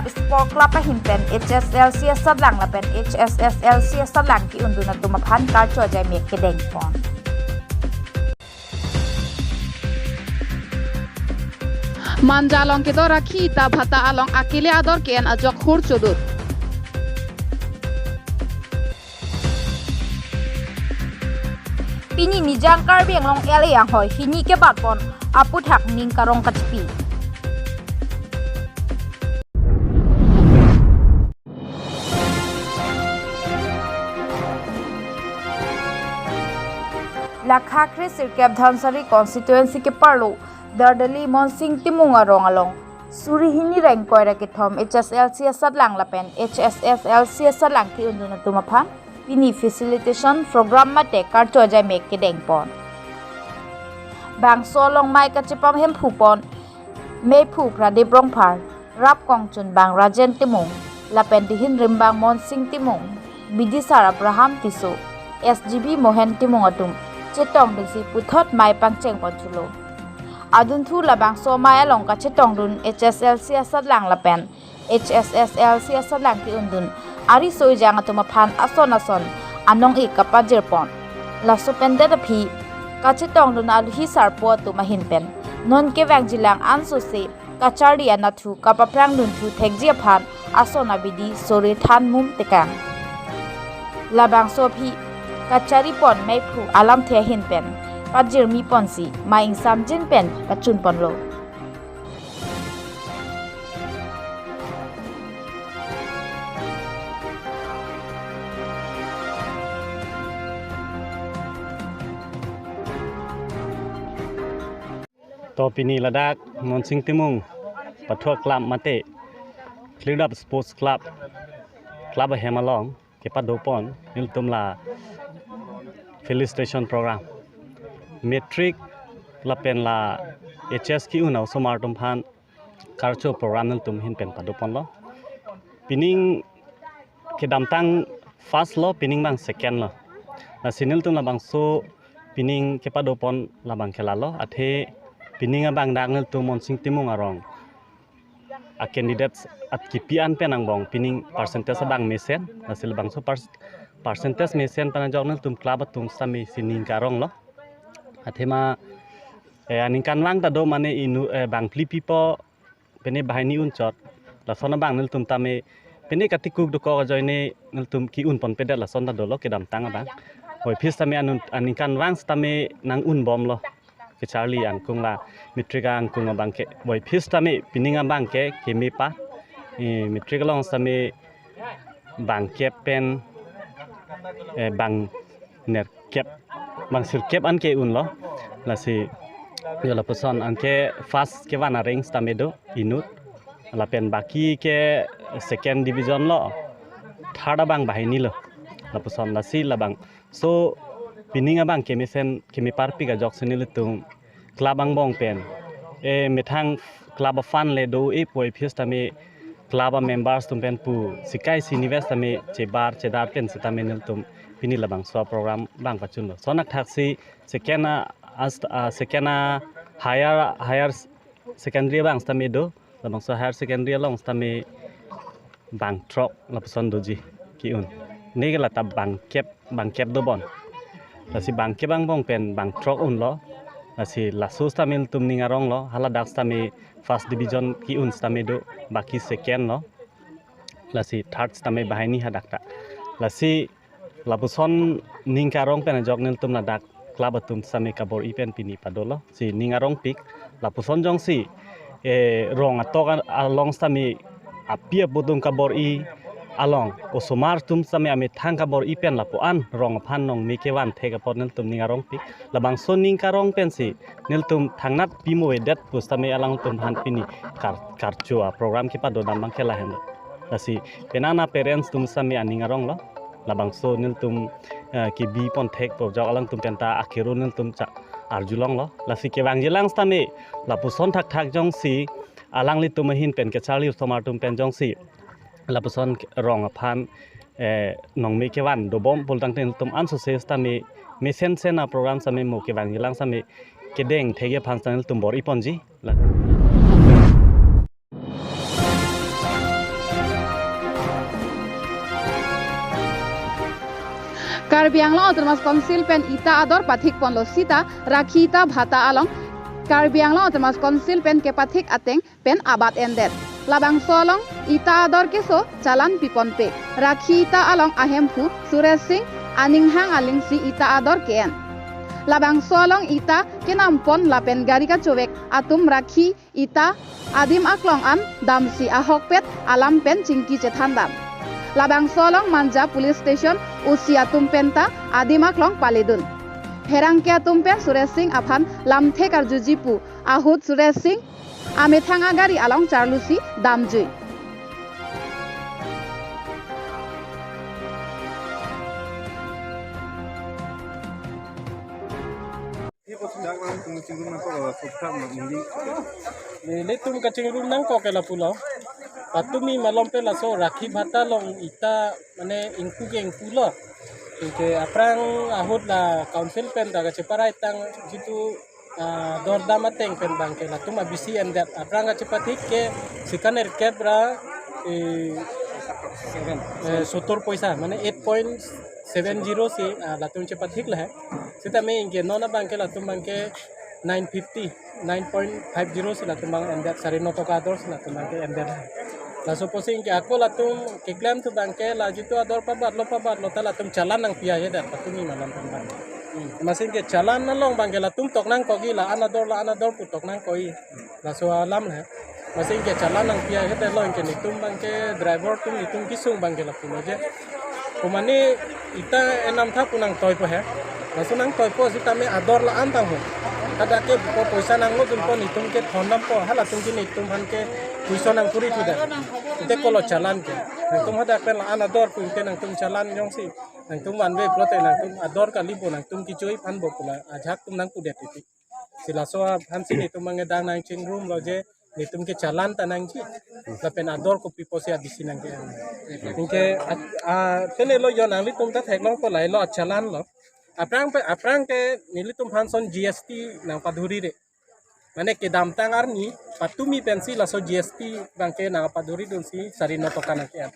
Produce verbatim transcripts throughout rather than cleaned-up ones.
Sport Club ahin pen H S L C asatlang lapen H S S L C asatlang ke-undun atum aphan karcho ajai mek kedeng pon. Manja along kedo rakhi ita bhata along akele ador ke-en ajok hur chodut. Pini Nijang Karbi Anglong L A anghoi hini kebat pon aputhak ning karong kachipi. Lakha kre sirkep Dhansiri constituency keparlo Dardali Monsing Timung arong along suri hini ra ingkoi ra kethom H S L C asatlang lapen H S S L C asatlang ke-undun atum aphan pini facilitation program mate karcho ajai mek kedeng pon. Bangso along mei kachepahemphu pon meiphu Pradip Rongphar, rap kongchunbang Rajen Timung lapen dihin rimbang Monsing Timung, bidisar Abraham Tisso, S G B Mohen Timung atum chetongdunsi puthot mei pangcheng pon chulo. Adunthu labangso mei along kachetongdun H S L C asatlang lapen H S S L C asatlang ke-undun ariso ejang atum aphan ason ason anong-e kapajir pon. Laso pendet aphi kachetongdun aluhi sarpo atum ahin pen non kevangjilang ansose kacharli anatthu kapaprangdunthu thekji aphan ason abidi sore than mum tekang. Labangso aphi kachari pon meiphu alamthe ahin pen pajirmi ponsi mei ingsamjin pen pachun ponlo. To pini ladak Monsing Timung Pathuak Club mate Cleared Up Sports Club, club ahem along kepado pon nelitum la felicitation program. Matric lapen la H S ke-un osomar atum aphan karcho program nelitum ahin pen pado ponlo. Pining kedamtang first lo, pining abang second lo. Lasi nelitum labangso pining kepado pon labang ke lalo, athe pining abang dak nelitum Monsing Timung arong a candidates at kipi an pen angbong pining percentage abang mesen, lasi labangso pers-, percentage mesen pen ajok nelitum club atum sitame si ning karong lo. Athema, eh, aningkanvang ta do mane inut, eh, bang phli pipo pene banghini unchot. Lason abang nelitum tame pene katikuk dokok ajoine nelitum ke-un ponpedet lason ta dolo kedamtang abang. Voiphit tame anun-, aningkanvang sitame nang-un bomlo. Kacharli angkung la matric angkung abang ke voiphit tame pining abang ke keme pa. Eh, matric along sitame bangkep pen, eh, bangnerkep, bangsirkep an ke-unlo. Lasi jo lapuson anke first kevan areng sitame do inut. Lapen baki ke second division lo, third abang banghini lo. Lapuson lasi labang. So, pining abang kemesen keme parpik ajoksi nelitum club angbong pen, eh, methang club a-fund le do-e pu aphi sitame club a-members atum pen pu sikai si nives tame chebar chedar pen sitame nelitum pini labangso program abang pachunlo. Lason athaksi second a, as, a, second a higher, higher secondary abang sitame do, labangso higher secondary along sitame bangthrok lapuson doji ke-un. Neke lata bangkep, bangkep dobom. Lasi bangkep angbong pen bangthrok unlo. Lasi laso sitame nelitum ning aronglo, haladak sitame first division ke-un sitame do, baki second lo. Lasi third sitame banghini hadak ta. Lasi lapuson ning karong pen ajok nelitum ladak club atum sitame kabor-i pen pini padolo. Si ning arongpik. Lapuson jongsi, eh, rong atok a-, along sitame api apo atum kabor-i along osomar atum sitame amethang kabor-i pen lapu-an rong aphan nongme kevan thek apot nelitum ning arongpik. Labangso ning karong pensi nelitum thangnat pimo avedet pu sitame alangtum aphan pini kar-, karcho a-program kepadodam abang ke lahenlo. Lasi penang a-parents atum sitame aning aronglo. Labangso nelitum, eh, kebi pon thek pu ajok alangtum penta akero nelitum cha arjulonglo. Lasi kevangjilang sitame lapuson thakthak jongsi alanglitum ahin pen kacharli osomar atum pen jongsi lapuson rong aphan, eh, nongme kevan dobom pulotangte nelitum ansose sitame mesensen a-program sitame mo kevangjilang sitame kedeng thekji aphan sitame nelitum bor-i ponji. La- Karbi Anglong Autonomous Council pen ita ador pathik ponlo sita rakhi ita bhata along Karbi Anglong Autonomous Council pen kepathik ateng pen abat endet. Labangso along ita ador keso challan piponpe. Rakhi ita along ahemphu Suresh Singh aning hang alingsi ita ador ke-en. Labangso along ita kenampon lapen gari kachovek atum rakhi ita adim aklong an damsi ahokpet alam pen chingki chethan dam. Labangso along Manja Police Station O C atum penta adim aklong paledun. Pherangke atum pen Suresh Singh aphan lamthe karjuji pu ahut Suresh Singh amethang agari along charlusi damjui. Nelitum kachingrum nangkok ke lapulo. Patumi malom pen laso rakhi bhata along ita mane ingpu ke ingpulo. Anke aphrang ahut la council pen ta kacheparai tang jitu, ah, dordam ateng pen abangke latum abisi endet. Aphrang kachepathik ke sika nerkep ra, eh, eh, sottor poisa, mane eight point seven zero si, ah, latum chepathik lahai. Sitame anke non abangke latum abangke nine fifty, nine point five zero si latum abang endet, sari no toka ador si latum abangke endet lahai. Laso apotsi anke ako latum keklem thu abangke la jitu ador pabatlo pabatlo ta latum challan nangpi ahe det patumi malom pen abang. Hmm. Amatsi anke challan along abangke latum tok nangkokji, la-an ador la-an ador pu tok nangkokji. Laso alam he. Amatsi anke challan nangpi ahe detlo anke nelitum abangke driver atum nelitum kesung abangke lapulo je. Komane ita enam tha pu nangtoipo he. Laso nangtoipo sitame ador la-an tang ho. Kada ke po poisa nanglo dunpo nelitum ke thondampo. Halatum ke nelitum aphan ke poisa nangkuri thudet. Ante kolo challan ke. Nangtum hadak pen la-an ador pu ante nangtum challan jongsi nangtum vanve pulote nangtum ador kalipo, nangtum kechui aphan bo pu la ajahak atum nangpudet titi. Si laso aphansi nelitum abangke dak nangchingrumlo je nelitum ke challan ta nangji. Lapen ador kopi pusi abisi nangke. Anke at-, ah, tenelo yo nanglitum ta theklongpo lahelo achallan lo. Aphrang pen, aphrang ke nelitum aphan ason G S T nangpadhurire. Mane kedamtang arni patumi pensi laso G S T abangke nangpadhuridunsi sari no toka nangke-en.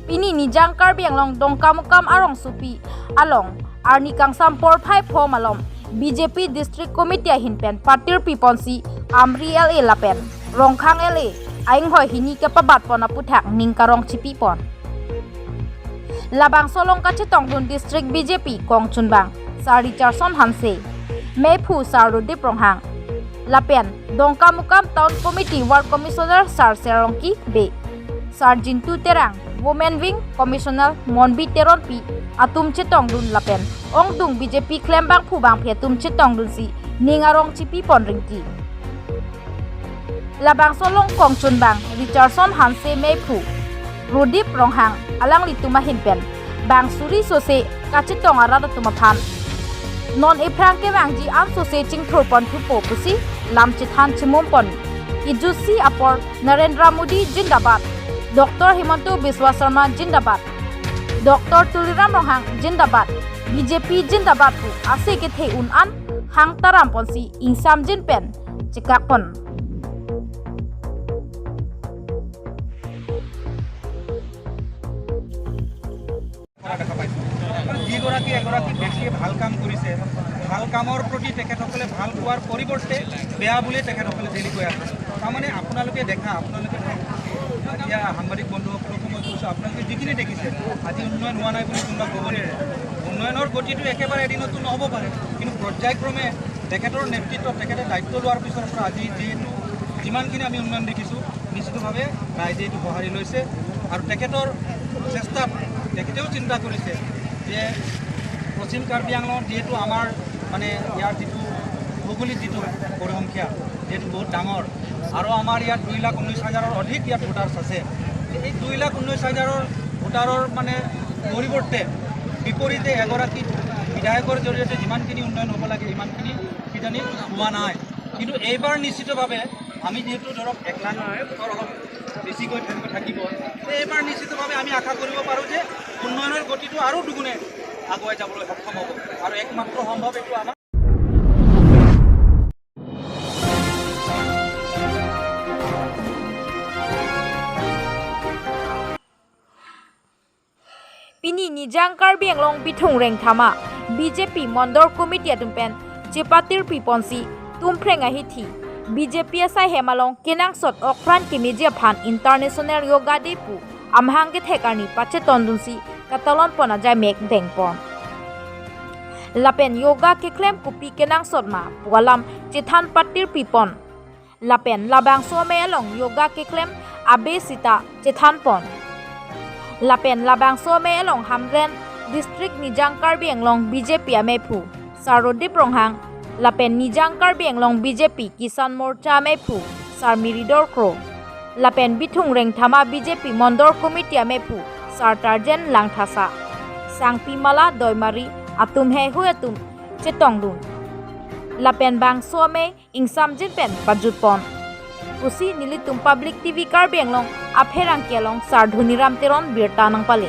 Pini Nijang Karbi Anglong Dongkamukam arongsopi along arni kangsam porphai pho malom B J P District Committee ahin pen patirpi ponsi Amri L A lapen Rongkhang L A ainghoi hini kepabat pon aputhak ning karong chipi pon. Labangso along kachetongdun District B J P kongchunbang Sir Richardson Hanse, Meiphu Sir Rodip Ronghang, lapen Dongkamukam Town Committee Ward Commissioner Sir Serongki Bey, Sir Jintu Terang, Women Wing Commissioner Monbi Teronpi atum chetongdun lapen ongdung B J P klembangphu bangphi atum chetongdunsi ning arong chipi pon ringti. Labangso along kongchunbang Richardson Hanse, Meiphu Rodip Ronghang alanglitum ahin pen bang suri sose kachetong arat atum aphan non ephrang kevangji an sose chingthur pon thupo pusi lam chethan chimum pon. Ejutsi apor Narendra Modi jindabad, Doctor Himanta Biswa Sarma jindabad, Doctor Tuliram Ronghang jindabad, B J P jindabad pu ase kethe un an hang taram ponsi ingsamjin pen chekak pon. যিগৰাকী এগৰাকী ব্যক্তিয়ে ভাল কাম কৰিছে, ভাল কামৰ প্ৰতি তেখেতসকলে ভাল পোৱাৰ পৰিৱৰ্তে বেয়া বুলি তেখেতসকলে ডেইলি কৈ আছে। তাৰমানে আপোনালোকে দেখা, আপোনালোকে এতিয়া সাংবাদিক বন্ধুসকলকো মই কৈছোঁ, আপোনালোকে যিখিনি দেখিছে, আজি উন্নয়ন হোৱা নাই বুলি কোনোবা ক'ব নেকি? উন্নয়নৰ গতিটো একেবাৰে এদিনতো নহ'ব পাৰে, কিন্তু পৰ্যায়ক্ৰমে তেখেতৰ নেতৃত্বত তেখেতে দায়িত্ব লোৱাৰ পিছৰ পৰা আজি যিহেতু যিমানখিনি আমি উন্নয়ন দেখিছোঁ, নিশ্চিতভাৱে ৰাইজে এইটো সঁহাৰি লৈছে আৰু তেখেতৰ চেষ্টাত তেখেতেও চিন্তা কৰিছে যে পশ্চিম কাৰ্বি আংলঙত যিহেতু আমাৰ মানে ইয়াৰ যিটো ভৌগোলিক যিটো পৰিসংখ্যা যিহেতু বহুত ডাঙৰ আৰু আমাৰ ইয়াত দুই লাখ ঊনৈছ হাজাৰৰ অধিক ইয়াত ভোটাৰ্ছ আছে, এই দুই লাখ ঊনৈছ হাজাৰৰ ভোটাৰৰ মানে পৰিৱৰ্তে বিপৰীতে এগৰাকী বিধায়কৰ জৰিয়তে যিমানখিনি উন্নয়ন হ'ব লাগে সিমানখিনি কিজানি হোৱা নাই। কিন্তু এইবাৰ নিশ্চিতভাৱে আমি যিহেতু ধৰক এক লাখ ভোটৰ অলপ বেছিকৈ থাক-, থাকিব, তো এইবাৰ নিশ্চিতভাৱে আমি আশা কৰিব পাৰোঁ যে উন্নয়নৰ গতিটো আৰু দুগুণে আগুৱাই যাবলৈ সক্ষম হ'ব আৰু একমাত্ৰ সম্ভৱ এইটো আমাৰ Nijang Karbi Anglong Bithung Rengthama B J P Mondol Committee atum pen chepatirpi ponsi Tumpreng ahithi B J P asai hem along kenangsot okran kemeji aphan International Yoga Day pu amahang kethek arni pachetondunsi katalon pon ajai mek dengpon. Lapen yoga keklem kopi kenangsot ma pu alam chethan patirpi pon. Lapen labangso amei along yoga keklem abe sita chethan pon. Lapen labangso amei along Hamren District Nijang Karbi Anglong B J P ameiphu Sar Rodip Ronghang, lapen Nijang Karbi Anglong B J P Kisan Morcha ameiphu Sar Miridor Kro, lapen Bithung Rengthama B J P Mondol Committee ameiphu Sar Tarjen Langthasa, Sangpi Mala Doimari atum heihui atum chetongdun. Lapen bangso amei ingsamjin pen pajutpon pusi nelitum Public T V Karbi Anglong apherangke along Sar Dhoniram Teron birta nangpale.